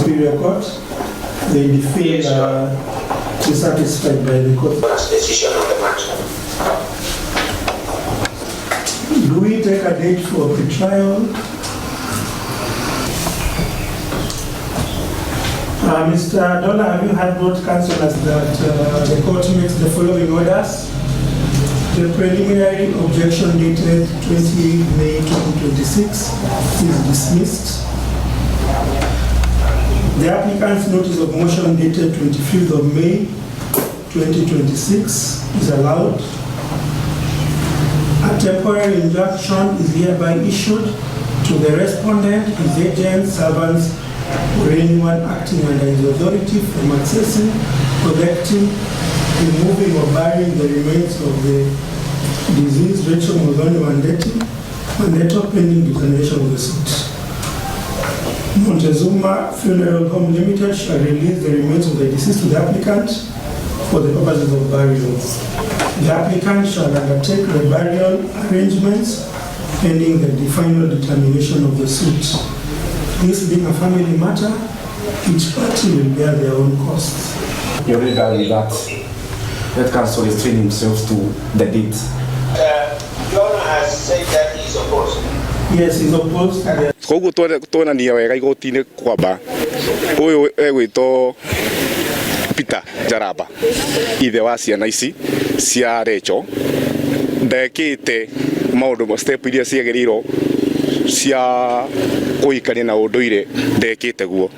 Superior Court. They feel Yes, dissatisfied by the court. Last decision on the matter. Do we take a date for pre-trial? Mr. Dollar, have you heard what counsel has that the court makes the following orders? The preliminary objection dated 20 May 2026 is dismissed. The applicant's notice of motion dated 25th of May 2026 is allowed. A temporary injunction is hereby issued to the respondent, his agents, servants, or anyone acting under his authority from accessing, collecting, removing, or burying the remains of the deceased Rachel Muthoni Wandeto pending determination of the suit. Montezuma Funeral Home Limited shall release the remains of the deceased to the applicant for the purposes of burial. The applicant shall undertake the burial arrangements pending the final determination of the suit. This being a family matter, each party will bear their own costs. You already done with that. That counsel restrain himself to the date. Your Honor has said that he is opposed. Yes, he's opposed to the Koguo twonania wega igoti-inĩ kwamba ũyũ egwĩtwo Peter Njaramba, ithe wa ciana ici cia Rachel, ndekĩte maũndũ, step iria ciagĩrĩirwo cia kũhikania na ũndũire, ndekĩte guo,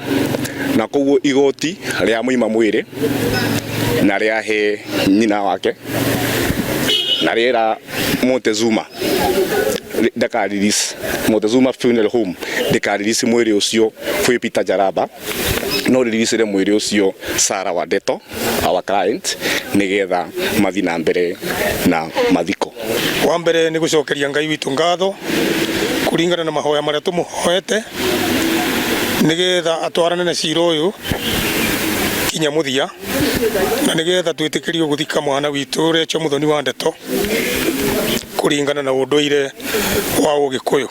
na koguo igoti rĩa mũima mwĩrĩ na rĩahe nyina wake na rĩera Montezuma ndaka release, Montezuma Funeral Home ndĩka release mwĩrĩ ũcio kwĩ Peter Njaramba, no release mwĩrĩ ũcio Sarah Wandeto, our client, nĩgetha mathiĩ na mbere na mathiko. Wa mbere nĩ gũcokeria Ngai witũ ngatho kũringana na mahoya marĩa tũmũhoete nĩgetha atwarane na cira ũyũ kinya mũthia na nĩgetha twĩtĩkĩrio gũthika mwana witũ Rachel Muthoni wa Ndeto kũringana na ũndũire wa Ũgĩkũyũ.